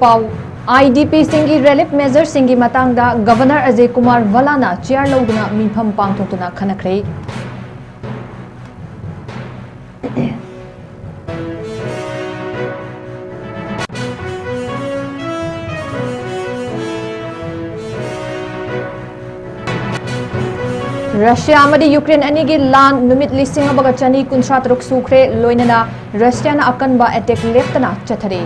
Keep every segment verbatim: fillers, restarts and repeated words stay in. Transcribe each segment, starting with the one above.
ꯄꯥꯎ꯫ IDPꯁꯤꯡꯒꯤ relief measureꯁꯤꯡꯒꯤ ꯃꯇꯥꯡꯗ Governor Ajay Kumar Bhallana chair ꯂꯧꯗꯨꯅ ꯃꯤꯐꯝ ꯄꯥꯡꯊꯣꯛꯇꯨꯅ ꯈꯟꯅꯈ꯭ꯔꯦ꯫ ꯔꯁꯤꯌꯥ ꯑꯃꯗꯤ ꯌꯨꯀ꯭ꯔꯦꯟ ꯑꯅꯤꯒꯤ ꯂꯥꯟ ꯅꯨꯃꯤꯠ ꯂꯤꯁꯤꯡ ꯑꯃꯒ ꯆꯅꯤ ꯀꯨꯟꯊ꯭ꯔꯥ ꯇꯔꯨꯛ ꯁꯨꯈ꯭ꯔꯦ, ꯂꯣꯏꯅꯅ ꯔꯁꯤꯌꯥꯅ ꯑꯀꯟꯕ attack ꯂꯦꯞꯇꯅ ꯆꯠꯊꯔꯤ꯫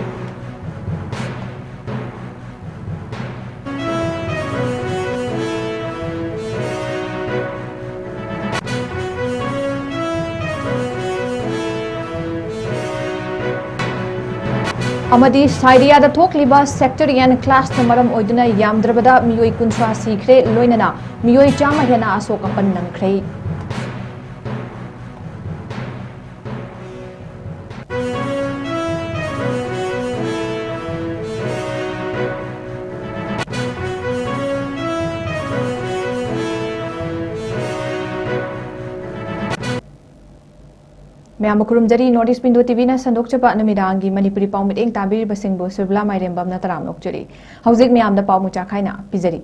ꯑꯃꯗꯤ ꯁꯥꯏꯔꯤꯌꯥꯗ ꯊꯣꯛꯂꯤꯕ sectarian clashꯅ ꯃꯔꯝ ꯑꯣꯏꯗꯨꯅ ꯌꯥꯝꯗ꯭ꯔꯕꯗ ꯃꯤꯑꯣꯏ ꯀꯨꯟꯊ꯭ꯔꯥ ꯁꯤꯈ꯭ꯔꯦ, ꯂꯣꯏꯅꯅ ꯃꯤꯑꯣꯏ ꯆꯥꯝꯃ ꯍꯦꯟꯅ ꯑꯁꯣꯛ ꯑꯄꯟ ꯅꯪꯈ꯭ꯔꯦ꯫ ꯃꯌꯥꯝꯕꯨ ꯈꯨꯔꯨꯝꯖꯔꯤ꯫ North East Window TVꯅ ꯁꯟꯗꯣꯛꯆꯕ ꯅꯨꯃꯤꯗꯥꯡꯒꯤ ꯃꯅꯤꯄꯨꯔꯤ ꯄꯥꯎ ꯃꯤꯠꯌꯦꯡ ꯇꯥꯕꯤꯔꯤꯕꯁꯤꯡꯕꯨ ꯁꯨꯔꯕꯤꯂꯥ ꯃꯥꯏꯔꯦꯝꯕꯝꯅ ꯇꯔꯥꯝꯅ ꯑꯣꯛꯆꯔꯤ꯫ ꯍꯧꯖꯤꯛ ꯃꯌꯥꯝꯗ ꯄꯥꯎ ꯃꯆꯥ ꯈꯥꯏꯅ ꯄꯤꯖꯔꯤ꯫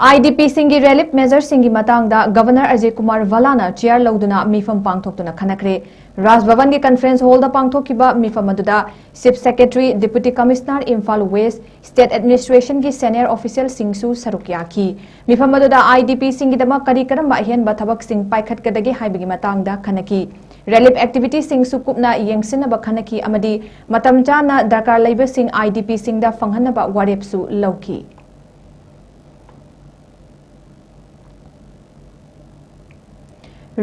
IDPꯁꯤꯡꯒꯤ relief measureꯁꯤꯡꯒꯤ ꯃꯇꯥꯡꯗ Governor Ajay Kumar Bhallana chair ꯂꯧꯗꯨꯅ ꯃꯤꯐꯝ ꯄꯥꯡꯊꯣꯛꯇꯨꯅ ꯈꯟꯅꯈ꯭ꯔꯦ꯫ ꯔꯥꯖ ꯚꯕꯟꯒꯤ conference hallꯗ ꯄꯥꯡꯊꯣꯛꯈꯤꯕ ꯃꯤꯐꯝ ꯑꯗꯨꯗ Chief Secretary, Deputy Commissioner, Imphal West, State Administrationꯒꯤ senior officialꯁꯤꯡꯁꯨ ꯁꯔꯨꯛ ꯌꯥꯈꯤ꯫ ꯃꯤꯐꯝ ꯑꯗꯨꯗ IDPꯁꯤꯡꯒꯤꯗꯃꯛ ꯀꯔꯤ ꯀꯔꯝꯕ ꯑꯍꯦꯟꯕ ꯊꯕꯛꯁꯤꯡ ꯄꯥꯏꯈꯠꯀꯗꯒꯦ ꯍꯥꯏꯕꯒꯤ ꯃꯇꯥꯡꯗ ꯈꯟꯅꯈꯤ꯫ Relief activityꯁꯤꯡꯁꯨ ꯀꯨꯞꯅ ꯌꯦꯡꯁꯤꯟꯅꯕ ꯈꯟꯅꯈꯤ ꯑꯃꯗꯤ ꯃꯇꯝ ꯆꯥꯅ ꯗꯔꯀꯥꯔ ꯂꯩꯕꯁꯤꯡ IDPꯁꯤꯡꯗ ꯐꯪꯍꯟꯅꯕ ꯋꯥꯔꯦꯞꯁꯨ ꯂꯧꯈꯤ꯫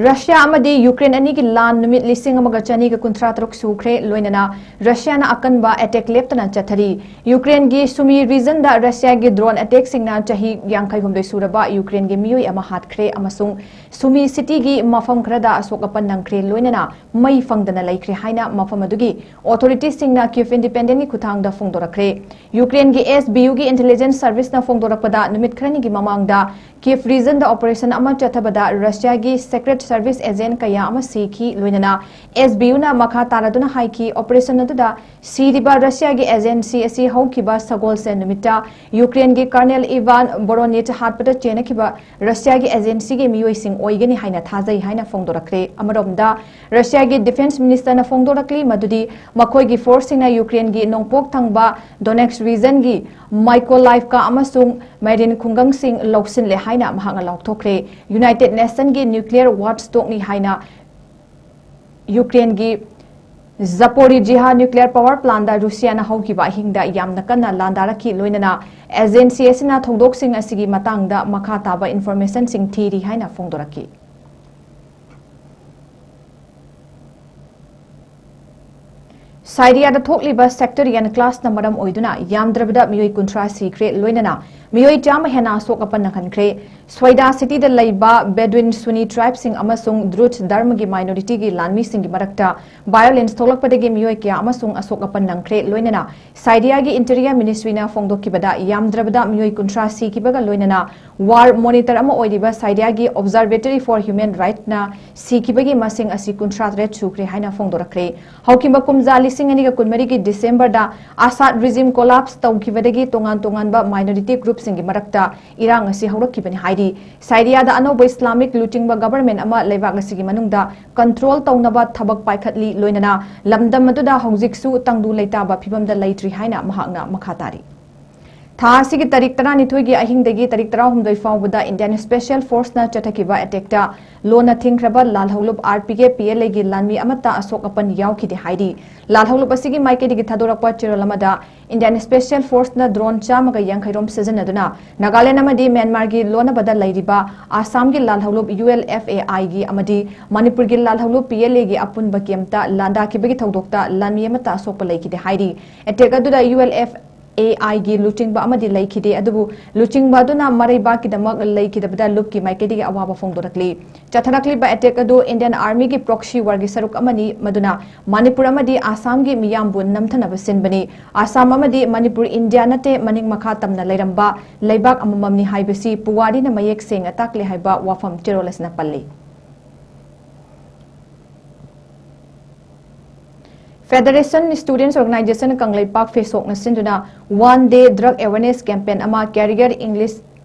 ꯔꯁꯤꯌꯥ ꯑꯃꯗꯤ ꯌꯨꯀ꯭ꯔꯦꯟ ꯑꯅꯤꯒꯤ ꯂꯥꯟ ꯅꯨꯃꯤꯠ ꯂꯤꯁꯤꯡ ꯑꯃꯒ ꯆꯅꯤꯒ ꯀꯨꯟꯊ꯭ꯔꯥ ꯇꯔꯨꯛ ꯁꯨꯈ꯭ꯔꯦ, ꯂꯣꯏꯅꯅ ꯔꯁꯤꯌꯥꯅ ꯑꯀꯟꯕ attack ꯂꯦꯞꯇꯅ ꯆꯠꯊꯔꯤ꯫ ꯌꯨꯀ꯭ꯔꯦꯟꯒꯤ Sumy regionꯗ ꯔꯁꯤꯌꯥꯒꯤ drone attackꯁꯤꯡꯅ ꯆꯍꯤ ꯌꯥꯡꯈꯩ ꯍꯨꯝꯗꯣꯏ ꯁꯨꯔꯕ ꯌꯨꯀ꯭ꯔꯦꯟꯒꯤ ꯃꯤꯑꯣꯏ ꯑꯃ ꯍꯥꯠꯈ꯭ꯔꯦ ꯑꯃꯁꯨꯡ ꯁꯨꯃꯤ ꯁꯤꯇꯤꯒꯤ ꯃꯐꯝ ꯈꯔꯗ ꯑꯁꯣꯛ ꯑꯄꯟ ꯅꯪꯈ꯭ꯔꯦ, ꯂꯣꯏꯅꯅ ꯃꯩ ꯐꯪꯗꯅ ꯂꯩꯈ꯭ꯔꯦ ꯍꯥꯏꯅ ꯃꯐꯝ ꯑꯗꯨꯒꯤ ꯑꯣꯊꯣꯔꯤꯇꯤꯁꯤꯡꯅ ꯀꯤꯐ ꯏꯟꯗꯤꯄꯦꯟꯗꯦꯟꯒꯤ ꯈꯨꯠꯊꯥꯡꯗ ꯐꯣꯡꯗꯣꯔꯛꯈ꯭ꯔꯦ꯫ ꯌꯨꯀ꯭ꯔꯦꯟꯒꯤ ꯑꯦꯁ ꯕꯤ ꯌꯨꯒꯤ ꯏꯟꯇꯦꯂꯤꯖꯦꯟꯁ ꯁꯔꯚꯤꯁꯅ ꯐꯣꯡꯗꯣꯔꯛꯄꯗ, ꯅꯨꯃꯤꯠ ꯈꯔꯅꯤꯒꯤ ꯃꯃꯥꯡꯗ ꯀꯤꯐ ꯔꯤꯖꯟꯗ ꯑꯣꯄꯔꯦꯁꯟ ꯑꯃ ꯆꯠꯊꯕꯗ ꯔꯁꯤꯌꯥꯒꯤ ꯁꯦꯀ꯭ꯔꯦꯠ ꯁꯔꯚꯤꯁ ꯑꯦꯖꯦꯟ ꯀꯌꯥ ꯑꯃ ꯁꯤꯈꯤ, ꯂꯣꯏꯅꯅ ꯑꯦꯁ ꯕꯤ ꯌꯨꯅ ꯃꯈꯥ ꯇꯥꯔꯗꯨꯅ ꯍꯥꯏꯈꯤ, ꯑꯣꯄꯔꯦꯁꯟ ꯑꯗꯨꯗ ꯁꯤꯔꯤꯕ ꯔꯁꯤꯌꯥꯒꯤ ꯑꯦꯖꯦꯟꯁꯤ ꯑꯁꯤ ꯍꯧꯈꯤꯕ ꯁꯒꯣꯜꯁꯦꯟ ꯅꯨꯃꯤꯠꯇ ꯌꯨꯀ꯭ꯔꯦꯟꯒꯤ ꯀꯔꯅꯦꯜ ꯏꯚꯥꯟ ꯕꯣꯔꯣꯅꯤꯠ ꯍꯥꯠꯄꯗ ꯆꯦꯟꯅꯈꯤꯕ ꯔꯁꯤꯌꯥꯒꯤ ꯑꯦꯖꯦꯟꯁꯤꯒꯤ ꯃꯤꯑꯣꯏꯁꯤꯡ ꯑꯣꯏꯒꯅꯤ ꯍꯥꯏꯅ ꯊꯥꯖꯩ ꯍꯥꯏꯅ ꯐꯣꯡꯗꯣꯔꯛꯈ꯭ꯔꯦ꯫ ꯑꯃꯔꯣꯝꯗ, ꯔꯁꯤꯌꯥꯒꯤ ꯗꯤꯐꯦꯟꯁ ꯃꯤꯅꯤꯁꯇꯔꯅ ꯐꯣꯡꯗꯣꯔꯛꯂꯤ ꯃꯗꯨꯗꯤ ꯃꯈꯣꯏꯒꯤ ꯐꯣꯔꯁꯁꯤꯡꯅ ꯌꯨꯀ꯭ꯔꯦꯟꯒꯤ ꯅꯣꯡꯄꯣꯛ ꯊꯪꯕ ꯗꯣꯅꯦꯠꯁ ꯔꯤꯖꯟꯒꯤ ꯃꯥꯏꯀꯣꯂꯥꯏꯚꯀꯥ ꯑꯃꯁꯨꯡ ꯃꯦꯔꯤꯟ ꯈꯨꯡꯒꯪꯁꯤꯡ ꯂꯧꯁꯤꯜꯂꯦ ꯍꯥꯏꯅ ꯃꯍꯥꯛꯅ ꯂꯥꯎꯊꯣꯛꯈ꯭ꯔꯦ꯫ ꯌꯨꯅꯥꯏꯇꯦꯗ ꯅꯦꯁꯟꯒꯤ ꯅ꯭ꯌꯨꯀ꯭ꯂꯤꯌꯔ ꯋꯥꯠꯆ ꯗꯣꯒꯅꯤ ꯍꯥꯏꯅ ꯌꯨꯀ꯭ꯔꯦꯟꯒꯤ ꯖꯄꯣꯔꯤꯖꯤꯍꯥ ꯅ꯭ꯌꯨꯀ꯭ꯂꯤꯌꯔ ꯄꯥꯋꯔ ꯄ꯭ꯂꯥꯟꯗ ꯔꯨꯁꯤꯌꯥꯅ ꯍꯧꯈꯤꯕ ꯑꯍꯤꯡꯗ ꯌꯥꯝꯅ ꯀꯟꯅ ꯂꯥꯟꯗꯥꯔꯛꯈꯤ, ꯂꯣꯏꯅꯅ ꯑꯦꯖꯦꯟꯁꯤ ꯑꯁꯤꯅ ꯊꯧꯗꯣꯛꯁꯤꯡ ꯑꯁꯤꯒꯤ ꯃꯇꯥꯡꯗ ꯃꯈꯥ ꯇꯥꯕ ꯏꯟꯐꯣꯔꯃꯦꯁꯟꯁꯤꯡ ꯊꯤꯔꯤ ꯍꯥꯏꯅ ꯐꯣꯡꯗꯣꯔꯛꯈꯤ꯫ ꯁꯥꯏꯔꯤꯌꯥꯗ ꯊꯣꯛꯂꯤꯕ ꯁꯦꯛꯇꯔꯤꯌꯟ ꯀ꯭ꯂꯥꯁꯅ ꯃꯔꯝ ꯑꯣꯏꯗꯨꯅ ꯌꯥꯝꯗ꯭ꯔꯕꯗ ꯃꯤꯑꯣꯏ ꯀꯨꯟꯊ꯭ꯔꯥ ꯁꯤꯈ꯭ꯔꯦ, ꯂꯣꯏꯅꯅ ꯃꯤꯑꯣꯏ ꯆꯥꯝꯃ ꯍꯦꯟꯅ ꯑꯁꯣꯛ ꯑꯄꯟ ꯅꯪꯍꯟꯈ꯭ꯔꯦ꯫ ꯁ꯭ꯋꯥꯏꯗꯥ ꯁꯤꯇꯤꯗ ꯂꯩꯕ ꯕꯦꯗꯨꯏꯟ ꯁꯨꯅꯤ ꯇ꯭ꯔꯥꯏꯕꯁꯤꯡ ꯑꯃꯁꯨꯡ ꯗ꯭ꯔꯨꯖ ꯙꯔꯃꯒꯤ ꯃꯥꯏꯅꯣꯔꯤꯇꯤꯒꯤ ꯂꯥꯟꯃꯤꯁꯤꯡꯒꯤ ꯃꯔꯛꯇ ꯚꯥꯏꯑꯣꯂꯦꯟꯁ ꯊꯣꯛꯂꯛꯄꯗꯒꯤ ꯃꯤꯑꯣꯏ ꯀꯌꯥ ꯑꯃꯁꯨꯡ ꯑꯁꯣꯛ ꯑꯄꯟ ꯅꯪꯈ꯭ꯔꯦ, ꯂꯣꯏꯅꯅ ꯁꯥꯏꯔꯤꯌꯥꯒꯤ ꯏꯟꯇꯤꯔꯤꯌꯔ ꯃꯤꯅꯤꯁꯇ꯭ꯔꯤꯅ ꯐꯣꯡꯗꯣꯛꯈꯤꯕꯗ ꯌꯥꯝꯗ꯭ꯔꯕꯗ ꯃꯤꯑꯣꯏ ꯀꯨꯟꯊ꯭ꯔꯥ ꯁꯤꯈꯤꯕꯒ ꯂꯣꯏꯅꯅ ꯋꯥꯔ ꯃꯣꯅꯤꯇꯔ ꯑꯃ ꯑꯣꯏꯔꯤꯕ ꯁꯥꯏꯔꯤꯌꯥꯒꯤ Observatory for Human Rightsꯅ ꯁꯤꯈꯤꯕꯒꯤ ꯃꯁꯤꯡ ꯑꯁꯤ ꯀꯨꯟꯊ꯭ꯔꯥ ꯇꯔꯦꯠ ꯁꯨꯈ꯭ꯔꯦ ꯍꯥꯏꯅ ꯐꯣꯡꯗꯣꯔꯛꯈ꯭ꯔꯦ꯫ ꯍꯧꯈꯤꯕ ꯀꯨꯝꯖꯥ ꯂꯤꯁꯤꯡ ꯑꯅꯤꯒ ꯀꯨꯟꯃꯔꯤꯒꯤ ꯗꯤꯁꯦꯝꯕꯔꯗ ꯑꯁꯥꯗ ꯔꯤꯖꯤꯝ ꯀꯣꯂꯥꯞꯁ ꯇꯧꯈꯤꯕꯗꯒꯤ ꯇꯣꯉꯥꯟ ꯇꯣꯉꯥꯟꯕ ꯃꯥꯏꯅꯣꯔꯤꯇꯤ ꯒ꯭ꯔꯨꯞꯁꯤꯡꯒꯤ ꯃꯔꯛꯇ ꯏꯔꯥꯡ ꯑꯁꯤ ꯍꯧꯔꯛꯈꯤꯕꯅꯤ ꯍꯥꯏꯔꯤ꯫ ꯁꯥꯏꯔꯤꯌꯥꯗ ꯑꯅꯧꯕ ꯏꯁꯂꯥꯃꯤꯛ ꯂꯨꯆꯤꯡꯕ ꯒꯕꯔꯃꯦꯟ ꯑꯃ ꯂꯩꯕꯥꯛ ꯑꯁꯤꯒꯤ ꯃꯅꯨꯡꯗ ꯀꯟꯇ꯭ꯔꯣꯜ ꯇꯧꯅꯕ ꯊꯕꯛ ꯄꯥꯏꯈꯠꯂꯤ, ꯂꯣꯏꯅꯅ ꯂꯝꯗꯝ ꯑꯗꯨꯗ ꯍꯧꯖꯤꯛꯁꯨ ꯇꯪꯗꯨ ꯂꯩꯇꯥꯕ ꯐꯤꯕꯝꯗ ꯂꯩꯇ꯭ꯔꯤ ꯍꯥꯏꯅ ꯃꯍꯥꯛꯅ ꯃꯈꯥ ꯇꯥꯔꯤ꯫ ꯊꯥ ꯑꯁꯤꯒꯤ ꯇꯥꯔꯤꯛ ꯇꯔꯥꯅꯤꯊꯣꯏꯒꯤ ꯑꯍꯤꯡꯗꯒꯤ ꯇꯥꯔꯤꯛ ꯇꯔꯥꯍꯨꯝꯗꯣꯏ ꯐꯥꯎꯕꯗ ꯏꯟꯗꯤꯌꯟ ꯁ꯭ꯄꯦꯁꯦꯜ ꯐꯣꯔꯁꯅ ꯆꯠꯊꯈꯤꯕ ꯑꯦꯇꯦꯛꯇ ꯂꯣꯟꯅ ꯊꯤꯡꯈ꯭ꯔꯕ ꯂꯥꯜꯍꯧꯂꯨꯞ R P K P L ꯑꯦꯒꯤ ꯂꯥꯟꯃꯤ ꯑꯃꯠꯇ ꯑꯁꯣꯛ ꯑꯄꯟ ꯌꯥꯎꯈꯤꯗꯦ ꯍꯥꯏꯔꯤ꯫ ꯂꯥꯜꯍꯧꯂꯨꯞ ꯑꯁꯤꯒꯤ ꯃꯥꯏꯀꯩꯗꯒꯤ ꯊꯥꯗꯣꯔꯛꯄ ꯆꯦꯔꯣꯜ ꯑꯃꯗ, ꯏꯟꯗꯤꯌꯟ ꯁ꯭ꯄꯦꯁꯦꯜ ꯐꯣꯔꯁꯅ ꯗ꯭ꯔꯣꯟ ꯆꯥꯝꯃꯒ ꯌꯥꯡꯈꯩꯔꯣꯝ ꯁꯤꯖꯤꯟꯅꯗꯨꯅ ꯅꯥꯒꯥꯂꯦꯟ ꯑꯃꯗꯤ ꯃ꯭ꯌꯥꯟꯃꯥꯔꯒꯤ ꯂꯣꯟꯅꯕꯗ ꯂꯩꯔꯤꯕ ꯑꯁꯥꯝꯒꯤ ꯂꯥꯜꯍꯧꯂꯨꯞ ꯌꯨ ꯑꯦꯜ ꯑꯦꯐ ꯑꯦ ꯑꯥꯏꯒꯤ ꯑꯃꯗꯤ ꯃꯅꯤꯄꯨꯔꯒꯤ ꯂꯥꯜꯍꯧꯂꯨꯞ ꯄꯤ ꯑꯦꯜ ꯑꯦꯒꯤ ꯑꯄꯨꯟꯕ ꯀꯦꯝꯞꯇ ꯂꯥꯟꯗꯥꯈꯤꯕꯒꯤ ꯊꯧꯗꯣꯛꯇ ꯂꯥꯟꯃꯤ ꯑꯃꯠꯇ ꯑꯁꯣꯛꯄ ꯂꯩꯈꯤꯗꯦ ꯍꯥꯏꯔꯤ꯫ ꯑꯦꯇꯦꯛ ꯑꯗꯨꯗ ꯌꯨ ꯑꯦꯜ ꯑꯦꯐ ꯑꯦ ꯑꯥꯏꯒꯤ ꯂꯨꯆꯤꯡꯕ ꯑꯃꯗꯤ ꯂꯩꯈꯤꯗꯦ, ꯑꯗꯨꯕꯨ ꯂꯨꯆꯤꯡꯕ ꯑꯗꯨꯅ ꯃꯔꯩꯕꯥꯛꯀꯤꯗꯃꯛ ꯂꯩꯈꯤꯗꯕꯗ ꯂꯨꯞꯀꯤ ꯃꯥꯏꯀꯩꯗꯒꯤ ꯑꯋꯥꯕ ꯐꯣꯡꯗꯣꯔꯛꯂꯤ꯫ ꯆꯠꯊꯔꯛꯂꯤꯕ ꯑꯦꯇꯦꯛ ꯑꯗꯨ ꯏꯟꯗꯤꯌꯟ ꯑꯥꯔꯃꯤꯒꯤ ꯄ꯭ꯔꯣꯛꯁꯤ ꯋꯥꯔꯒꯤ ꯁꯔꯨꯛ ꯑꯃꯅꯤ, ꯃꯗꯨꯅ ꯃꯅꯤꯄꯨꯔ ꯑꯃꯗꯤ ꯑꯁꯥꯝꯒꯤ ꯃꯤꯌꯥꯝꯕꯨ ꯅꯝꯊꯅꯕ ꯁꯤꯟꯕꯅꯤ꯫ ꯑꯁꯥꯝ ꯑꯃꯗꯤ ꯃꯅꯤꯄꯨꯔ ꯏꯟꯗꯤꯌꯥ ꯅꯠꯇꯦ, ꯃꯅꯤꯡ ꯃꯈꯥ ꯇꯝꯅ ꯂꯩꯔꯝꯕ ꯂꯩꯕꯥꯛ ꯑꯃꯃꯝꯅꯤ ꯍꯥꯏꯕꯁꯤ ꯄꯨꯋꯥꯔꯤꯅ ꯃꯌꯦꯛ ꯁꯦꯡꯅ ꯇꯥꯛꯂꯤ ꯍꯥꯏꯕ ꯋꯥꯐꯝ ꯆꯦꯔꯣꯜ ꯑꯁꯤꯅ ꯄꯜꯂꯤ꯫ Federation Students Organization ꯀꯪꯂꯩꯄꯥꯛ ꯐꯦꯁꯣꯛꯅ ꯁꯤꯟꯗꯨꯅ One Day Drug Awareness Campaign ꯑꯃ Career English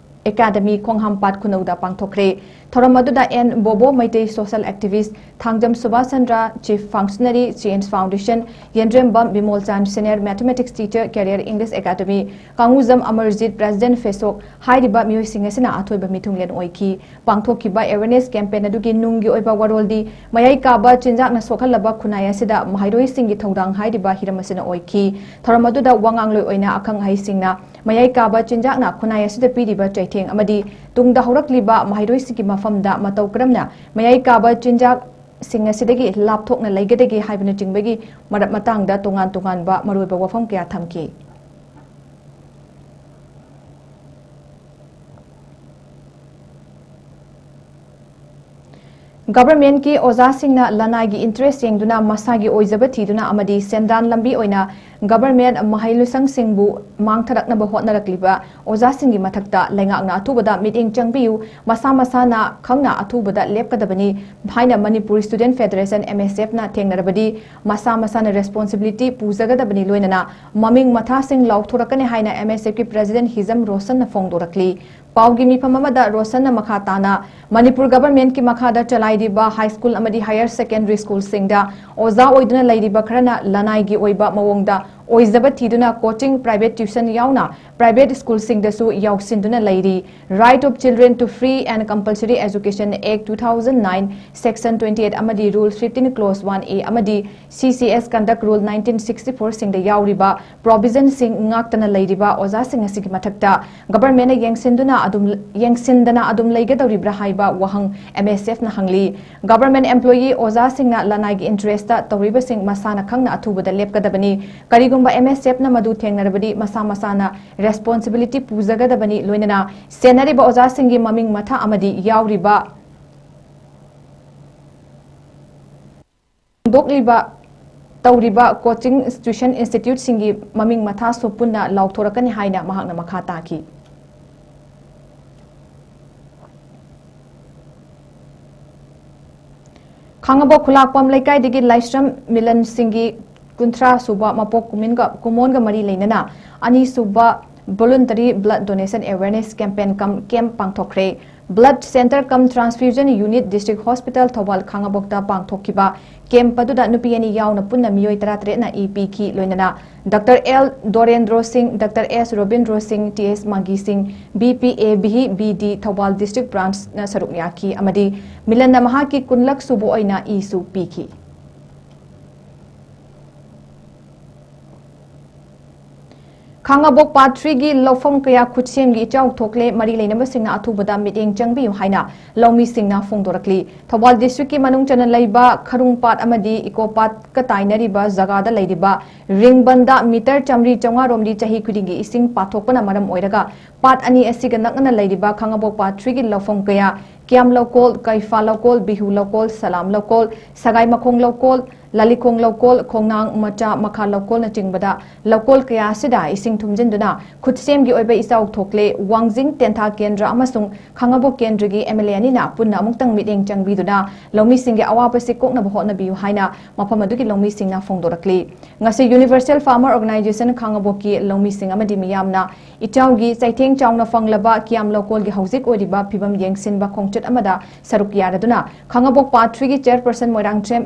Academy ꯈꯣꯡꯍꯥꯝꯄꯥꯠ ꯈꯨꯅꯧꯗ ꯄꯥꯡꯊꯣꯛꯈ꯭ꯔꯦ꯫ ꯊꯧꯔꯝ ꯑꯗꯨꯗ N Bobo Meetei social activist, Thangjam Subash Chandra, Chief Functionary, Change Foundation, Yendrembam Bimolchan, Senior Mathematics Teacher, Career English Academy, Kangujam Amarjit, President ꯐꯦꯁꯣꯛ, ꯍꯥꯏꯔꯤꯕ ꯃꯤꯑꯣꯏꯁꯤꯡ ꯑꯁꯤꯅ ꯑꯊꯣꯏꯕ ꯃꯤꯊꯨꯡꯂꯦꯟ ꯑꯣꯏꯈꯤ꯫ ꯄꯥꯡꯊꯣꯛꯈꯤꯕ awareness campaign ꯑꯗꯨꯒꯤ ꯅꯨꯡꯒꯤ ꯑꯣꯏꯕ ꯋꯥꯔꯣꯜꯗꯤ ꯃꯌꯥꯏ ꯀꯥꯕ ꯆꯤꯟꯖꯥꯛꯅ ꯁꯣꯛꯍꯜꯂꯕ ꯈꯨꯟꯅꯥꯏ ꯑꯁꯤꯗ ꯃꯍꯩꯔꯣꯏꯁꯤꯡꯒꯤ ꯊꯧꯗꯥꯡ ꯍꯥꯏꯔꯤꯕ ꯍꯤꯔꯝ ꯑꯁꯤꯅ ꯑꯣꯏꯈꯤ꯫ ꯊꯧꯔꯝ ꯑꯗꯨꯗ ꯋꯥꯉꯥꯡꯂꯣꯏ ꯑꯣꯏꯅ ꯑꯈꯪ ꯑꯍꯩꯁꯤꯡꯅ ꯃꯌꯥꯏ ꯀꯥꯕ ꯆꯤꯟꯖꯥꯛꯅ ꯈꯨꯟꯅꯥꯏ ꯑꯁꯤꯗ ꯄꯤꯔꯤꯕ ꯆꯩꯊꯦꯡ ꯑꯃꯗꯤ ꯇꯨꯡꯗ ꯍꯧꯔꯛꯂꯤꯕ ꯃꯍꯩꯔꯣꯏꯁꯤꯡꯒꯤ ꯃꯐꯝꯗ ꯃꯇꯧ ꯀꯔꯝꯅ ꯃꯌꯥꯏ ꯀꯥꯕ ꯆꯤꯟꯖꯥꯛꯁꯤꯡ ꯑꯁꯤꯗꯒꯤ ꯂꯥꯞꯊꯣꯛꯅ ꯂꯩꯒꯗꯒꯦ ꯍꯥꯏꯕꯅꯆꯤꯡꯕꯒꯤ ꯃꯔ-, ꯃꯇꯥꯡꯗ ꯇꯣꯉꯥꯟ ꯇꯣꯉꯥꯟꯕ ꯃꯔꯨꯑꯣꯏꯕ ꯋꯥꯐꯝ ꯀꯌꯥ ꯊꯝꯈꯤ꯫ Governmentꯀꯤ ꯑꯣꯖꯥꯁꯤꯡꯅ ꯂꯅꯥꯏꯒꯤ interest ꯌꯦꯡꯗꯨꯅ ꯃꯁꯥꯒꯤ ꯑꯣꯏꯖꯕ ꯊꯤꯗꯨꯅ ꯑꯃꯗꯤ ꯁꯦꯟꯗꯥꯟ ꯂꯝꯕꯤ ꯑꯣꯏꯅ government ꯃꯍꯩ ꯂꯣꯏꯁꯪꯁꯤꯡꯕꯨ ꯃꯥꯡꯊꯔꯛꯅꯕ ꯍꯣꯠꯅꯔꯛꯂꯤꯕ ꯑꯣꯖꯥꯁꯤꯡꯒꯤ ꯃꯊꯛꯇ ꯂꯩꯉꯥꯛꯅ ꯑꯊꯨꯕꯗ ꯃꯤꯠꯌꯦꯡ ꯆꯪꯕꯤꯌꯨ, ꯃꯁꯥ ꯃꯁꯥꯅ ꯈꯪꯅ ꯑꯊꯨꯕꯗ ꯂꯦꯞꯀꯗꯕꯅꯤ ꯍꯥꯏꯅ Manipur Student Federation, M S F, ꯅ ꯊꯦꯡꯅꯔꯕꯗꯤ ꯃꯁꯥ ꯃꯁꯥꯅ responsibility ꯄꯨꯖꯒꯗꯕꯅꯤ, ꯂꯣꯏꯅꯅ ꯃꯃꯤꯡ ꯃꯊꯥꯁꯤꯡ ꯂꯥꯎꯊꯣꯔꯛꯀꯅꯤ ꯍꯥꯏꯅ M S F ꯀꯤ President ꯍꯤꯖꯝ ꯔꯣꯁꯟꯅ ꯐꯣꯡꯗꯣꯔꯛꯂꯤ꯫ ꯄꯥꯎꯒꯤ ꯃꯤꯐꯝ ꯑꯃꯗ ꯔꯣꯁꯟꯅ ꯃꯈꯥ ꯇꯥꯅ ꯃꯅꯤꯄꯨꯔ governmentꯀꯤ ꯃꯈꯥꯗ ꯆꯂꯥꯏꯔꯤꯕ high school ꯑꯃꯗꯤ higher secondary schoolꯁꯤꯡꯗ ꯑꯣꯖꯥ ꯑꯣꯏꯗꯨꯅ ꯂꯩꯔꯤꯕ ꯈꯔꯅ ꯂꯅꯥꯏꯒꯤ ꯑꯣꯏꯕ ꯃꯑꯣꯡꯗ ꯑꯣꯏꯖꯕ ꯊꯤꯗꯨꯅ coaching, private tuition ꯌꯥꯎꯅ private schoolꯁꯤꯡꯗꯁꯨ ꯌꯥꯎꯁꯤꯟꯗꯨꯅ ꯂꯩꯔꯤ꯫ Right of Children to Free and Compulsory Education Act two thousand nine, Section twenty eight ꯑꯃꯗꯤ Rule fifteen, Clause one A ꯑꯃꯗꯤ C C S Conduct Rule nineteen sixty four ꯁꯤꯡꯗ ꯌꯥꯎꯔꯤꯕ provisionꯁꯤꯡ ꯉꯥꯛꯇꯅ ꯂꯩꯔꯤꯕ ꯑꯣꯖꯥꯁꯤꯡ ꯑꯁꯤꯒꯤ ꯃꯊꯛꯇ governmentꯅ ꯌꯦꯡꯁꯤꯟꯗꯨꯅ ꯑꯗꯨꯝ, ꯌꯦꯡꯁꯤꯟꯗꯅ ꯑꯗꯨꯝ ꯂꯩꯒꯗꯧꯔꯤꯕ꯭ꯔꯥ ꯍꯥꯏꯕ ꯋꯥꯍꯪ M S F ꯅ ꯍꯪꯂꯤ꯫ Government employee ꯑꯣꯖꯥꯁꯤꯡꯅ ꯂꯅꯥꯏꯒꯤ interest ꯇꯧꯔꯤꯕꯁꯤꯡ ꯃꯁꯥꯅ ꯈꯪꯅ ꯑꯊꯨꯕꯗ ꯂꯦꯞꯀꯗꯕꯅꯤ꯫ ꯀꯔꯤꯒꯨꯝꯕ ꯑꯦꯝ ꯑꯦꯁ ꯑꯦꯐꯅ ꯃꯗꯨ ꯊꯦꯡꯅꯔꯕꯗꯤ ꯃꯁꯥ ꯃꯁꯥꯅ ꯔꯦꯁꯄꯣꯟꯁꯤꯕꯤꯂꯤꯇꯤ ꯄꯨꯖꯒꯗꯕꯅꯤ꯫ ꯂꯣꯏꯅꯅ ꯁꯦꯟꯅꯔꯤꯕ ꯑꯣꯖꯥꯁꯤꯡꯒꯤ ꯃꯃꯤꯡ ꯃꯊꯥ ꯑꯃꯗꯤ ꯌꯥꯎꯔꯤꯕ ꯍꯥꯡꯗꯣꯛꯂꯤꯕ ꯇꯧꯔꯤꯕ ꯀꯣꯆꯤꯡ ꯇ꯭ꯌꯨꯁꯟ ꯏꯟꯁꯇꯤꯇ꯭ꯌꯨꯠꯁꯤꯡꯒꯤ ꯃꯃꯤꯡ ꯃꯊꯥꯁꯨ ꯄꯨꯟꯅ ꯂꯥꯎꯊꯣꯔꯛꯀꯅꯤ ꯍꯥꯏꯅ ꯃꯍꯥꯛꯅ ꯃꯈꯥ ꯇꯥꯈꯤ꯫ ꯈꯥꯡꯉꯕꯣꯛ ꯈꯨꯂꯥꯛꯄꯝ ꯂꯩꯀꯥꯏꯗꯒꯤ ꯂꯥꯏꯁ꯭ꯔꯝ ꯃꯤꯂꯟ ꯁꯤꯡꯒꯤ ꯀꯨꯟꯊ꯭ꯔꯥ ꯁꯨꯕ ꯃꯄꯣꯛ ꯀꯨꯃꯤꯟꯒ ꯀꯨꯃꯣꯟꯒ ꯃꯔꯤ ꯂꯩꯅꯅ ꯑꯅꯤꯁꯨꯕ voluntary blood donation awareness campaign cum camp ꯄꯥꯡꯊꯣꯛꯈ꯭ꯔꯦ꯫ Blood Centre cum Transfusion Unit, District Hospital, Thoubal ꯈꯥꯡꯉꯕꯣꯛꯇ ꯄꯥꯡꯊꯣꯛꯈꯤꯕ ꯀꯦꯝꯞ ꯑꯗꯨꯗ ꯅꯨꯄꯤ ꯑꯅꯤ ꯌꯥꯎꯅ ꯄꯨꯟꯅ ꯃꯤꯑꯣꯏ ꯇꯔꯥꯇꯔꯦꯠꯅ ꯏ ꯄꯤꯈꯤ꯫ ꯂꯣꯏꯅꯅ ꯗꯥꯛꯇꯔ ꯑꯦꯜ ꯗꯣꯔꯦꯟꯗ꯭ꯔꯣ ꯁꯤꯡ, ꯗꯥꯛꯇꯔ ꯑꯦꯁ ꯔꯣꯕꯤꯟꯗ꯭ꯔꯣ ꯁꯤꯡ, T S Mangi Singh, B P A B B D Thoubal district ꯕ꯭ꯔꯥꯟꯁꯅ ꯁꯔꯨꯛ ꯌꯥꯈꯤ ꯑꯃꯗꯤ ꯃꯤꯂꯟꯅ ꯃꯍꯥꯛꯀꯤ ꯀꯨꯟꯂꯛ ꯁꯨꯕ ꯑꯣꯏꯅ ꯏꯁꯨ ꯄꯤꯈꯤ꯫ ꯈꯥꯡꯉꯕꯣꯛ ꯄꯥꯠ ꯊ꯭ꯔꯤꯒꯤ ꯂꯧꯐꯝ ꯀꯌꯥ ꯈꯨꯠꯁꯦꯝꯒꯤ ꯏꯆꯥꯎ ꯊꯣꯛꯂꯦ, ꯃꯔꯤ ꯂꯩꯅꯕꯁꯤꯡꯅ ꯑꯊꯨꯕꯗ ꯃꯤꯠꯌꯦꯡ ꯆꯪꯕꯤꯌꯨ ꯍꯥꯏꯅ ꯂꯧꯃꯤꯁꯤꯡꯅ ꯐꯣꯡꯗꯣꯔꯛꯂꯤ꯫ ꯊꯧꯕꯥꯜ ꯗꯤꯁꯇ꯭ꯔꯤꯛꯀꯤ ꯃꯅꯨꯡ ꯆꯟꯅ ꯂꯩꯕ ꯈꯔꯨꯡ ꯄꯥꯠ ꯑꯃꯗꯤ ꯏꯀꯣ ꯄꯥꯠꯀ ꯇꯥꯏꯅꯔꯤꯕ ꯖꯒꯥꯗ ꯂꯩꯔꯤꯕ ꯔꯤꯡꯕꯟꯗ ꯃꯤꯇꯔ ꯆꯥꯃꯔꯤ ꯆꯥꯃꯉꯥ ꯔꯣꯝꯗꯤ ꯆꯍꯤ ꯈꯨꯗꯤꯡꯒꯤ ꯏꯁꯤꯡ ꯄꯥꯊꯣꯛꯄꯅ ꯃꯔꯝ ꯑꯣꯏꯔꯒ ꯄꯥꯠ ꯑꯅꯤ ꯑꯁꯤꯒ ꯅꯛꯅꯅ ꯂꯩꯔꯤꯕ ꯈꯥꯡꯉꯕꯣꯛ ꯄꯥꯠ ꯊ꯭ꯔꯤꯒꯤ ꯂꯧꯐꯝ ꯀꯌꯥ, ꯀꯤꯌꯥꯝ ꯂꯧꯀꯣꯜ, ꯀꯩꯐꯥ ꯂꯧꯀꯣꯜ, ꯕꯤꯍꯨ ꯂꯧꯀꯣꯜ, ꯁꯂꯥꯝ ꯂꯧꯀꯣꯜ, ꯁꯒꯥꯏꯃꯈꯣꯡ ꯂꯧꯀꯣꯜ, ꯂꯥꯂꯤꯈꯣꯡ ꯂꯧꯀꯣꯜ, ꯈꯣꯡꯅꯥꯡ ꯃꯆꯥ ꯃꯈꯥ ꯂꯧꯀꯣꯜꯅꯆꯤꯡꯕꯗ ꯂꯧꯀꯣꯜ ꯀꯌꯥ ꯑꯁꯤꯗ ꯏꯁꯤꯡ ꯊꯨꯝꯖꯤꯟꯗꯨꯅ ꯈꯨꯠꯁꯦꯝꯒꯤ ꯑꯣꯏꯕ ꯏꯆꯥꯎ ꯊꯣꯛꯂꯦ꯫ ꯋꯥꯡꯖꯤꯡ ꯇꯦꯟꯊꯥ ꯀꯦꯟꯗ꯭ꯔ ꯑꯃꯁꯨꯡ ꯈꯥꯡꯉꯕꯣꯛ ꯀꯦꯟꯗ꯭ꯔꯒꯤ ꯑꯦꯝ ꯑꯦꯜ ꯑꯦ ꯑꯅꯤꯅ ꯄꯨꯟꯅ ꯑꯃꯨꯛꯇꯪ ꯃꯤꯠꯌꯦꯡ ꯆꯪꯕꯤꯗꯨꯅ ꯂꯧꯃꯤꯁꯤꯡꯒꯤ ꯑꯋꯥꯕꯁꯤ ꯀꯣꯛꯅꯕ ꯍꯣꯠꯅꯕꯤꯌꯨ ꯍꯥꯏꯅ ꯃꯐꯝ ꯑꯗꯨꯒꯤ ꯂꯧꯃꯤꯁꯤꯡꯅ ꯐꯣꯡꯗꯣꯔꯛꯂꯤ꯫ ꯉꯁꯤ Universal Farmer Organization ꯈꯥꯡꯉꯕꯣꯛꯀꯤ ꯂꯧꯃꯤꯁꯤꯡ ꯑꯃꯗꯤ ꯃꯤꯌꯥꯝꯅ ꯏꯆꯥꯎꯒꯤ ꯆꯩꯊꯦꯡ ꯆꯥꯎꯅ ꯐꯪꯂꯕ ꯀꯤꯌꯥꯝ ꯂꯧꯀꯣꯜꯒꯤ ꯍꯧꯖꯤꯛ ꯑꯣꯏꯔꯤꯕ ꯐꯤꯕꯝ ꯌꯦꯡꯁꯤꯟꯕ ꯈꯣꯡꯆꯠ ꯑꯃꯗ ꯁꯔꯨꯛ ꯌꯥꯔꯗꯨꯅ ꯈꯥꯡꯉꯕꯣꯛ ꯄꯥꯠ ꯊ꯭ꯔꯤꯒꯤ ꯆꯦꯌꯔꯄꯔꯁꯟ ꯃꯣꯏꯔꯥꯡꯊꯦꯝ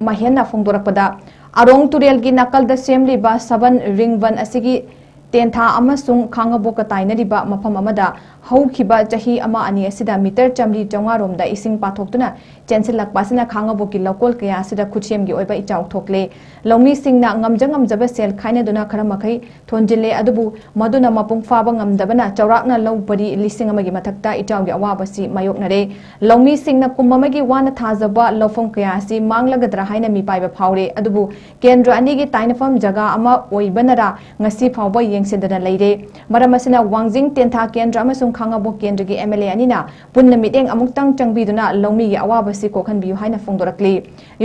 ꯃꯍꯦꯟꯅ ꯐꯣꯡꯗꯣꯔꯛꯄꯗ, ꯑꯔꯣꯡ ꯇꯨꯔꯦꯜꯒꯤ ꯅꯥꯀꯜꯗ ꯁꯦꯝꯂꯤꯕ ꯁꯕꯟ ꯔꯤꯡꯕꯟ ꯑꯁꯤꯒꯤ ꯇꯦꯟꯊꯥ ꯑꯃꯁꯨꯡ ꯈꯥꯉꯕꯣꯛꯀ ꯇꯥꯏꯅꯔꯤꯕ ꯃꯐꯝ ꯑꯃꯗ ꯍꯧꯈꯤꯕ ꯆꯍꯤ ꯑꯃ ꯑꯅꯤ ꯑꯁꯤꯗ ꯃꯤꯇꯔ ꯆꯥꯃꯔꯤ ꯆꯥꯃꯉꯥ ꯔꯣꯝꯗ ꯏꯁꯤꯡ ꯄꯥꯊꯣꯛꯇꯨꯅ ꯆꯦꯟꯁꯤꯜꯂꯛꯄ ꯑꯁꯤꯅ ꯈꯥꯉꯕꯣꯛꯀꯤ ꯂꯧꯀꯣꯜ ꯀꯌꯥ ꯑꯁꯤꯗ ꯈꯨꯠꯁꯦꯝꯒꯤ ꯑꯣꯏꯕ ꯏꯆꯥꯎ ꯊꯣꯛꯂꯦ꯫ ꯂꯧꯃꯤꯁꯤꯡꯅ ꯉꯝꯖ ꯉꯝꯖꯕ ꯁꯦꯜ ꯈꯥꯏꯅꯗꯨꯅ ꯈꯔ ꯃꯈꯩ ꯊꯣꯟꯖꯤꯜꯂꯦ, ꯑꯗꯨꯕꯨ ꯃꯗꯨꯅ ꯃꯄꯨꯡ ꯐꯥꯕ ꯉꯝꯗꯕꯅ ꯆꯥꯎꯔꯥꯛꯅ ꯂꯧ ꯄꯔꯤ ꯂꯤꯁꯤꯡ ꯑꯃꯒꯤ ꯃꯊꯛꯇ ꯏꯆꯥꯎꯒꯤ ꯑꯋꯥꯕꯁꯤ ꯃꯥꯌꯣꯛꯅꯔꯦ꯫ ꯂꯧꯃꯤꯁꯤꯡꯅ ꯀꯨꯝ ꯑꯃꯒꯤ ꯋꯥꯅ ꯊꯥꯖꯕ ꯂꯧꯐꯝ ꯀꯌꯥ ꯑꯁꯤ ꯃꯥꯡꯂꯒꯗ꯭ꯔꯥ ꯍꯥꯏꯅ ꯃꯤꯄꯥꯏꯕ ꯐꯥꯎꯔꯦ, ꯑꯗꯨꯕꯨ ꯀꯦꯟꯗ꯭ꯔ ꯑꯅꯤꯒꯤ ꯇꯥꯏꯅꯐꯝ ꯖꯒꯥ ꯑꯃ ꯑꯣꯏꯕꯅꯔꯥ ꯉꯁꯤ ꯐꯥꯎꯕ ꯌꯦꯡꯁꯤꯟꯗꯅ ꯂꯩꯔꯦ꯫ ꯃꯔꯝ ꯑꯁꯤꯅ ꯋꯥꯡꯖꯤꯡ ꯇꯦꯟꯊꯥ ꯀꯦꯟꯗ꯭ꯔ ꯑꯃꯁꯨꯡ ꯈꯥꯉꯕꯣꯛ ꯀꯦꯟꯗ꯭ꯔꯒꯤ M L A ꯑꯅꯤꯅ ꯄꯨꯟꯅ ꯃꯤꯠꯌꯦꯡ ꯑꯃꯨꯛꯇꯪ ꯆꯪꯕꯤꯗꯨꯅ ꯂꯧꯃꯤꯒꯤ ꯑꯋꯥꯕꯁꯤ ꯀꯣꯛꯍꯟꯕꯤꯌꯨ ꯍꯥꯏꯅ ꯐꯣꯡꯗꯣꯔꯛꯂꯤ꯫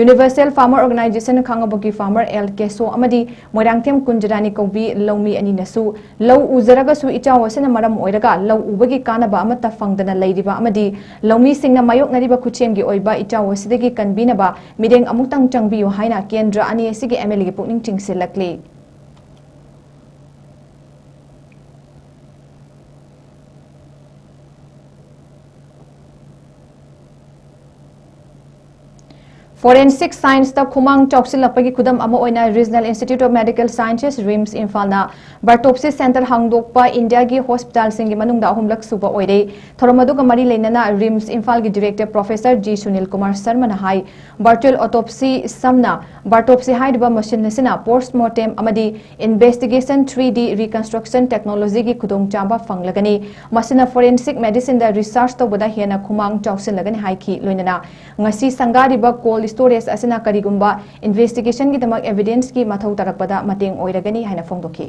Universal Farmer Organization ꯈꯥꯉꯕꯣꯛꯀꯤ farmer L Keso ꯑꯃꯗꯤ ꯃꯣꯏꯔꯥꯡꯊꯦꯝ ꯀꯨꯟꯖꯔꯥꯅꯤ ꯀꯧꯕꯤ ꯂꯧꯃꯤ ꯑꯅꯤꯅꯁꯨ ꯂꯧ ꯎꯖꯔꯒꯁꯨ ꯏꯆꯥꯎ ꯑꯁꯤꯅ ꯃꯔꯝ ꯑꯣꯏꯔꯒ ꯂꯧ ꯎꯕꯒꯤ ꯀꯥꯟꯅꯕ ꯑꯃꯠꯇ ꯐꯪꯗꯅ ꯂꯩꯔꯤꯕ ꯑꯃꯗꯤ ꯂꯧꯃꯤꯁꯤꯡꯅ ꯃꯥꯌꯣꯛꯅꯔꯤꯕ ꯈꯨꯠꯁꯦꯝꯒꯤ ꯑꯣꯏꯕ ꯏꯆꯥꯎ ꯑꯁꯤꯗꯒꯤ ꯀꯟꯕꯤꯅꯕ ꯃꯤꯠꯌꯦꯡ ꯑꯃꯨꯛꯇꯪ ꯆꯪꯕꯤꯌꯨ ꯍꯥꯏꯅ ꯀꯦꯟꯗ꯭ꯔ ꯑꯅꯤ ꯑꯁꯤꯒꯤ M L Aꯒꯤ ꯄꯨꯛꯅꯤꯡ ꯆꯤꯡꯁꯤꯜꯂꯛꯂꯤ꯫ Forensic Scienceꯇ ꯈꯨꯃꯥꯡ ꯆꯥꯎꯁꯤꯜꯂꯛꯄꯒꯤ ꯈꯨꯗꯝ ꯑꯃ ꯑꯣꯏꯅ Regional Institute of Medical Sciences, RIMS, ꯏꯝꯐꯥꯜꯅ biopsy centre ꯍꯥꯡꯗꯣꯛꯄ ꯏꯟꯗꯤꯌꯥꯒꯤ hospitalꯁꯤꯡꯒꯤ ꯃꯅꯨꯡꯗ ꯑꯍꯨꯝꯂꯛ ꯁꯨꯕ ꯑꯣꯏꯔꯦ꯫ ꯊꯧꯔꯝ ꯑꯗꯨꯒ ꯃꯔꯤ ꯂꯩꯅꯅ RIMS ꯏꯝꯐꯥꯜꯒꯤ director professor G Sunil Kumar ꯁꯔꯃꯅ ꯍꯥꯏ, virtual autopsy ꯁꯝꯅ biopsy ꯍꯥꯏꯔꯤꯕ machine ꯑꯁꯤꯅ post mortem ꯑꯃꯗꯤ investigation, three D reconstruction technologyꯒꯤ ꯈꯨꯗꯣꯡꯆꯥꯕ ꯐꯪꯂꯒꯅꯤ꯫ ꯃꯁꯤꯅ forensic medicineꯗ research ꯇꯧꯕꯗ ꯍꯦꯟꯅ ꯈꯨꯃꯥꯡ ꯆꯥꯎꯁꯤꯜꯂꯒꯅꯤ ꯍꯥꯏꯈꯤ꯫ ꯂꯣꯏꯅꯅ ꯉꯁꯤ ꯁꯪꯒꯥꯔꯤꯕ cold storage ꯑꯁꯤꯅ ꯀꯔꯤꯒꯨꯝꯕ investigationꯒꯤꯗꯃꯛ evidenceꯀꯤ ꯃꯊꯧ ꯇꯥꯔꯛꯄꯗ ꯃꯇꯦꯡ ꯑꯣꯏꯔꯒꯅꯤ ꯍꯥꯏꯅ ꯐꯣꯡꯗꯣꯛꯈꯤ꯫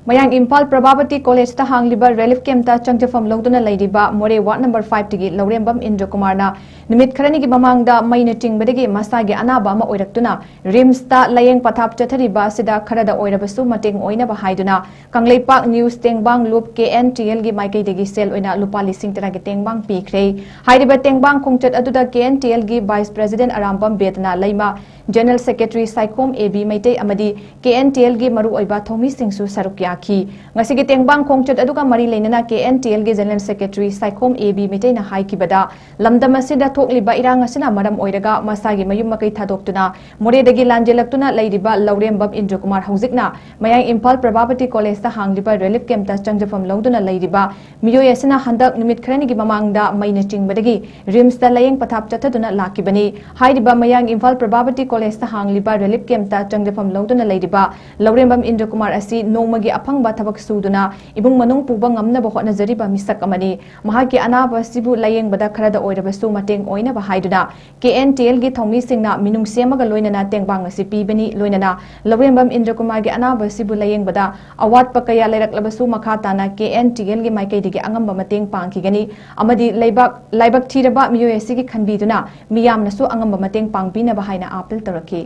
ꯃꯌꯥꯡ ꯏꯝꯐꯥꯜ ꯄ꯭ꯔꯚꯥꯕꯇꯤ ꯀꯣꯂꯦꯖꯇ ꯍꯥꯡꯂꯤꯕ relief campꯇ ꯆꯪꯖꯐꯝ ꯂꯧꯗꯨꯅ ꯂꯩꯔꯤꯕ ꯃꯣꯔꯦ ward number fiveꯇꯒꯤ ꯂꯧꯔꯦꯝꯕꯝ ꯏꯟꯗ꯭ꯔꯀꯨꯃꯥꯔꯅ ꯅꯨꯃꯤꯠ ꯈꯔꯅꯤꯒꯤ ꯃꯃꯥꯡꯗ ꯃꯩꯅ ꯆꯤꯡꯕꯗꯒꯤ ꯃꯁꯥꯒꯤ ꯑꯅꯥꯕ ꯑꯃ ꯑꯣꯏꯔꯛꯇꯨꯅ RIMSꯇ ꯂꯥꯌꯦꯡ ꯄꯊꯥꯞ ꯆꯠꯊꯔꯤꯕ ꯑꯁꯤꯗ ꯈꯔꯗ ꯑꯣꯏꯔꯕꯁꯨ ꯃꯇꯦꯡ ꯑꯣꯏꯅꯕ ꯍꯥꯏꯗꯨꯅ ꯀꯪꯂꯩꯄꯥꯛ news ꯇꯦꯡꯕꯥꯡ ꯂꯨꯞ KNTLꯒꯤ ꯃꯥꯏꯀꯩꯗꯒꯤ ꯁꯦꯜ ꯑꯣꯏꯅ ꯂꯨꯄꯥ ꯂꯤꯁꯤꯡ ꯇꯔꯥꯒꯤ ꯇꯦꯡꯕꯥꯡ ꯄꯤꯈ꯭ꯔꯦ꯫ ꯍꯥꯏꯔꯤꯕ ꯇꯦꯡꯕꯥꯡ ꯈꯣꯡꯆꯠ ꯑꯗꯨꯗ KNTLꯒꯤ vice president Arambam Bedana Leima, General Secretary Saikhom A B Meetei ꯑꯃꯗꯤ ꯀꯦ ꯑꯦꯟ ꯇꯤ ꯑꯦꯜꯒꯤ ꯃꯔꯨꯑꯣꯏꯕ ꯊꯧꯃꯤꯁꯤꯡꯁꯨ ꯁꯔꯨꯛ ꯌꯥꯈꯤ꯫ ꯉꯁꯤꯒꯤ ꯇꯦꯡꯕꯥꯡ ꯈꯣꯡꯆꯠ ꯑꯗꯨꯒ ꯃꯔꯤ ꯂꯩꯅꯅ ꯀꯦ ꯑꯦꯟ ꯇꯤ ꯑꯦꯜꯒꯤ General Secretary Saikhom A B ꯃꯩꯇꯩꯅ ꯍꯥꯏꯈꯤꯕꯗ, ꯂꯝꯗꯝ ꯑꯁꯤꯗ ꯊꯣꯛꯂꯤꯕ ꯏꯔꯥꯡ ꯑꯁꯤꯅ ꯃꯔꯝ ꯑꯣꯏꯔꯒ ꯃꯁꯥꯒꯤ ꯃꯌꯨꯝ ꯃꯀꯩ ꯊꯥꯗꯣꯛꯇꯨꯅ ꯃꯣꯔꯦꯗꯒꯤ ꯂꯥꯟꯖꯦꯜꯂꯛꯇꯨꯅ ꯂꯩꯔꯤꯕ ꯂꯧꯔꯦꯝꯕꯝ ꯏꯟꯗ꯭ꯔꯀꯨꯃꯥꯔ ꯍꯧꯖꯤꯛꯅ ꯃꯌꯥꯡ ꯏꯝꯐꯥꯜ ꯄ꯭ꯔꯚꯥꯕꯇꯤ ꯀꯣꯂꯦꯖꯇ ꯍꯥꯡꯂꯤꯕ ꯔꯤꯂꯤꯐ ꯀꯦꯝꯞꯇ ꯆꯪꯖꯐꯝ ꯂꯧꯗꯨꯅ ꯂꯩꯔꯤꯕ ꯃꯤꯑꯣꯏ ꯑꯁꯤꯅ ꯍꯟꯗꯛ ꯅꯨꯃꯤꯠ ꯈꯔꯅꯤꯒꯤ ꯃꯃꯥꯡꯗ ꯃꯩꯅ ꯆꯤꯡꯕꯗꯒꯤ ꯔꯤꯝꯁꯇ ꯂꯥꯌꯦꯡ ꯄꯊꯥꯞ ꯆꯠꯊꯗꯨꯅ ꯂꯥꯛꯈꯤꯕꯅꯤ꯫ ꯍꯥꯏꯔꯤꯕ ꯃꯌꯥꯡ ꯏꯝꯐꯥꯜ ꯄ꯭ꯔꯚꯥꯕꯇꯤ ꯀꯣꯂꯦꯖꯇ ꯍꯥꯡꯂꯤꯕ ꯔꯤꯂꯤꯐ ꯀꯦꯝꯞꯇ ꯆꯪꯖꯐꯝ ꯂꯧꯗꯨꯅ ꯂꯩꯔꯤꯕ ꯂꯧꯔꯦꯝꯕꯝ ꯏꯟꯗ꯭ꯔꯀꯨꯃꯥꯔ ꯑꯁꯤ ꯅꯣꯡꯃꯒꯤ ꯑꯐꯪꯕ ꯊꯕꯛ ꯁꯨꯗꯨꯅ ꯏꯃꯨꯡ ꯃꯅꯨꯡ ꯄꯨꯕ ꯉꯝꯅꯕ ꯍꯣꯠꯅꯖꯔꯤꯕ ꯃꯤꯁꯛ ꯑꯃꯅꯤ꯫ ꯃꯍꯥꯛꯀꯤ ꯑꯅꯥꯕ ꯑꯁꯤꯕꯨ ꯂꯥꯌꯦꯡꯕꯗ ꯈꯔꯗ ꯑꯣꯏꯔꯕꯁꯨ ꯃꯇꯦꯡ ꯑꯣꯏꯅꯕ ꯍꯥꯏꯗꯨꯅ ꯀꯦ ꯑꯦꯟ ꯇꯤ ꯑꯦꯜꯒꯤ ꯊꯧꯃꯤꯁꯤꯡꯅ ꯃꯤꯅꯨꯡꯁꯤ ꯑꯃꯒ ꯂꯣꯏꯅꯅ ꯇꯦꯡꯕꯥꯡ ꯑꯁꯤ ꯄꯤꯕꯅꯤ꯫ ꯂꯣꯏꯅꯅ ꯂꯧꯔꯦꯝꯕꯝ ꯏꯟꯗ꯭ꯔꯀꯨꯃꯥꯔꯒꯤ ꯑꯅꯥꯕ ꯑꯁꯤꯕꯨ ꯂꯥꯌꯦꯡꯕꯗ ꯑꯋꯥꯠꯄ ꯀꯌꯥ ꯂꯩꯔꯛꯂꯕꯁꯨ ꯃꯈꯥ ꯇꯥꯅ ꯀꯦ ꯑꯦꯟ ꯇꯤ ꯑꯦꯜꯒꯤ ꯃꯥꯏꯀꯩꯗꯒꯤ ꯑꯉꯝꯕ ꯃꯇꯦꯡ ꯄꯥꯡꯈꯤꯒꯅꯤ ꯑꯃꯗꯤ ꯂꯩꯕꯥꯛ, ꯂꯥꯏꯕꯛ ꯊꯤꯔꯕ ꯃꯤꯑꯣꯏ ꯑꯁꯤꯒꯤ ꯈꯟꯕꯤꯗꯨꯅ ꯃꯤꯌꯥꯝꯅꯁꯨ ꯑꯉꯝꯕ ꯃꯇꯦꯡ ꯄꯥꯡꯕꯤꯅꯕ ꯍꯥꯏꯅ ꯑꯥꯄꯤꯜ ꯇꯧꯔꯛꯈꯤ꯫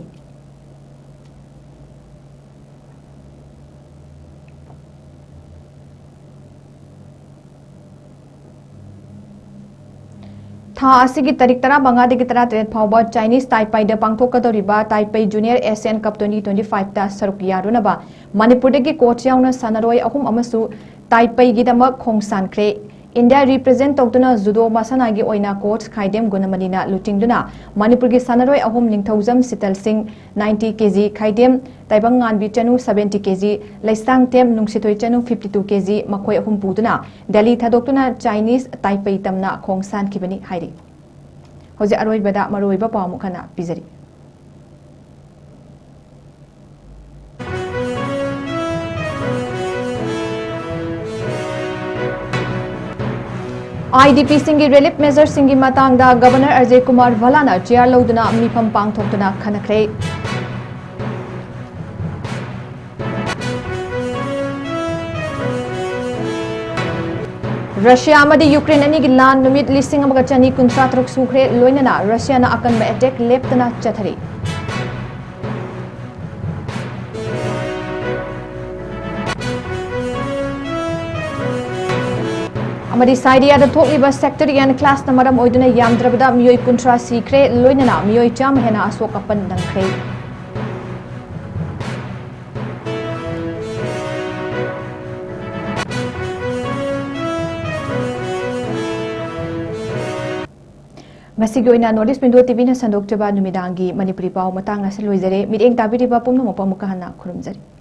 ꯊꯥ ꯑꯁꯤꯒꯤ ꯇꯥꯔꯤꯛ ꯇꯔꯥꯃꯉꯥꯗꯒꯤ ꯇꯔꯥꯇꯔꯦꯠ ꯐꯥꯎꯕ Chinese ꯇꯥꯏꯄꯩꯗ ꯄꯥꯡꯊꯣꯛꯀꯗꯧꯔꯤꯕ ꯇꯥꯏꯄꯩ Junior Asian Cup twenty twenty-five ꯇ ꯁꯔꯨꯛ ꯌꯥꯔꯨꯅꯕ ꯃꯅꯤꯄꯨꯔꯗꯒꯤ ꯀꯣꯆ ꯌꯥꯎꯅ ꯁꯥꯟꯅꯔꯣꯏ ꯑꯍꯨꯝ ꯑꯃꯁꯨ ꯇꯥꯏꯄꯩꯒꯤꯗꯃꯛ ꯈꯣꯡꯁꯥꯟꯈ꯭ꯔꯦ꯫ ꯏꯟꯗꯤꯌꯥ ꯔꯤꯄ꯭ꯔꯖꯦꯟ ꯇꯧꯗꯨꯅ ꯖꯨꯗꯣ ꯃꯁꯥꯟꯅꯒꯤ ꯑꯣꯏꯅ ꯀꯣꯆ ꯈꯥꯏꯗꯦꯝ ꯒꯨꯅꯃꯅꯤꯅ ꯂꯨꯆꯤꯡꯗꯨꯅ ꯃꯅꯤꯄꯨꯔꯒꯤ ꯁꯥꯟꯅꯔꯣꯏ ꯑꯍꯨꯝ, ꯅꯤꯡꯊꯧꯖꯝ ꯁꯤꯇꯜ ꯁꯤꯡ ninety K G, ꯈꯥꯏꯗꯦꯝ ꯇꯥꯏꯕꯪꯉꯥꯟꯕꯤ ꯆꯅꯨ seventy K G, ꯂꯩꯁꯥꯡꯊꯦꯝ ꯅꯨꯡꯁꯤꯊꯣꯏ ꯆꯅꯨ fifty-two K G, ꯃꯈꯣꯏ ꯑꯍꯨꯝ ꯄꯨꯗꯨꯅ ꯗꯦꯜꯂꯤ ꯊꯥꯗꯣꯛꯇꯨꯅ ꯆꯥꯏꯅꯤꯁ ꯇꯥꯏꯄꯩ ꯇꯝꯅ ꯈꯣꯡ ꯁꯥꯟꯈꯤꯕꯅꯤ ꯍꯥꯏꯔꯤ꯫ ꯍꯧꯖꯤꯛ ꯑꯔꯣꯏꯕꯗ ꯃꯔꯨꯑꯣꯏꯕ ꯄꯥꯎ ꯑꯃꯨꯛ ꯍꯟꯅ ꯄꯤꯖꯔꯤ꯫ IDP ꯁꯤꯡꯒꯤ ꯔꯤꯂꯤꯐ ꯃꯦꯖꯔꯁꯤꯡꯒꯤ ꯃꯇꯥꯡꯗ ꯒꯕꯔꯅꯔ ꯑꯖꯌ ꯀꯨꯃꯥꯔ ꯚꯜꯂꯥꯅ ꯆꯤꯌꯥꯔ ꯂꯧꯗꯨꯅ ꯃꯤꯐꯝ ꯄꯥꯡꯊꯣꯛꯇꯨꯅ ꯈꯟꯅꯈ꯭ꯔꯦ꯫ ꯔꯁꯤꯌꯥ ꯑꯃꯗꯤ ꯌꯨꯀ꯭ꯔꯦꯟ ꯑꯅꯤꯒꯤ ꯂꯥꯟ ꯅꯨꯃꯤꯠ ꯂꯤꯁꯤꯡ ꯑꯃꯒ ꯆꯅꯤ ꯀꯨꯟꯊ꯭ꯔꯥ ꯇꯔꯨꯛ ꯁꯨꯈ꯭ꯔꯦ, ꯂꯣꯏꯅꯅ ꯔꯁꯤꯌꯥꯅ ꯑꯀꯟꯕ ꯑꯦꯇꯦꯛ ꯂꯦꯞꯇꯅ ꯆꯠꯊꯔꯤ꯫ ꯑꯃꯗꯤ ꯁꯥꯏꯔꯤꯌꯥꯗ ꯊꯣꯛꯂꯤꯕ ꯁꯦꯛꯇꯔꯤꯌꯟ ꯀ꯭ꯂꯥꯁꯅ ꯃꯔꯝ ꯑꯣꯏꯗꯨꯅ ꯌꯥꯝꯗ꯭ꯔꯕꯗ ꯃꯤꯑꯣꯏ ꯀꯨꯟꯊ꯭ꯔꯥ ꯁꯤꯈ꯭ꯔꯦ, ꯂꯣꯏꯅꯅ ꯃꯤꯑꯣꯏ ꯆꯥꯝꯃ ꯍꯦꯟꯅ ꯑꯁꯣꯛ ꯑꯄꯟ ꯅꯪꯈ꯭ꯔꯦ꯫ ꯃꯁꯤꯒꯤ ꯑꯣꯏꯅ North East Window TVꯅ ꯁꯟꯗꯣꯛꯆꯕ ꯅꯨꯃꯤꯗꯥꯡꯒꯤ ꯃꯅꯤꯄꯨꯔꯤ ꯄꯥꯎ ꯃꯇꯥꯡ ꯑꯁꯤ ꯂꯣꯏꯖꯔꯦ꯫ ꯃꯤꯠꯌꯦꯡ ꯇꯥꯕꯤꯔꯤꯕ ꯄꯨꯝꯅꯃꯛꯄꯨ ꯑꯃꯨꯛꯀ ꯍꯟꯅ ꯈꯨꯔꯨꯝꯖꯔꯤ꯫